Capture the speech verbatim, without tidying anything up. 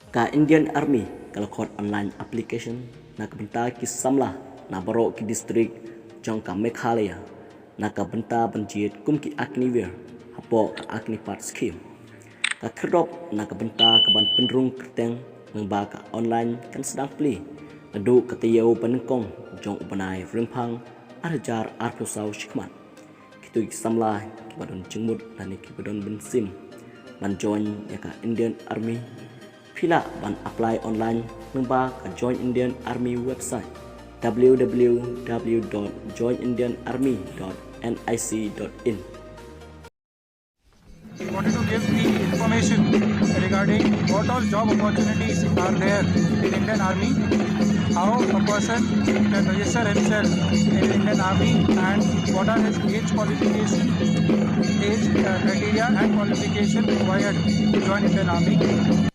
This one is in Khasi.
Ka Indian Army ka la khot online application na ka bynta ki samla na baroh ki district jong ka Meghalaya na ka bynta ban jied kum ki Agniveer hapoh ka Agnipath scheme. Ka khyrdop na ka bynta ka ban pynrung kyrteng, nangba ka online kan sdang plie naduh ka taïew ba nyngkong jong u bnai Rymphang ar hajar arphew saw shikmat. Kito ki samla kiba don jingmut lane kiba don mynsiem ban join ïa ka Indian Army, phi lah ban apply online nangba ka Join Indian Army website, w w w dot join indian army dot n i c dot in. We wanted to give the information regarding what all job opportunities are there in Indian Army, how a person can register himself in Indian Army, and what are his age qualification, age uh, criteria and qualification required to join Indian Army.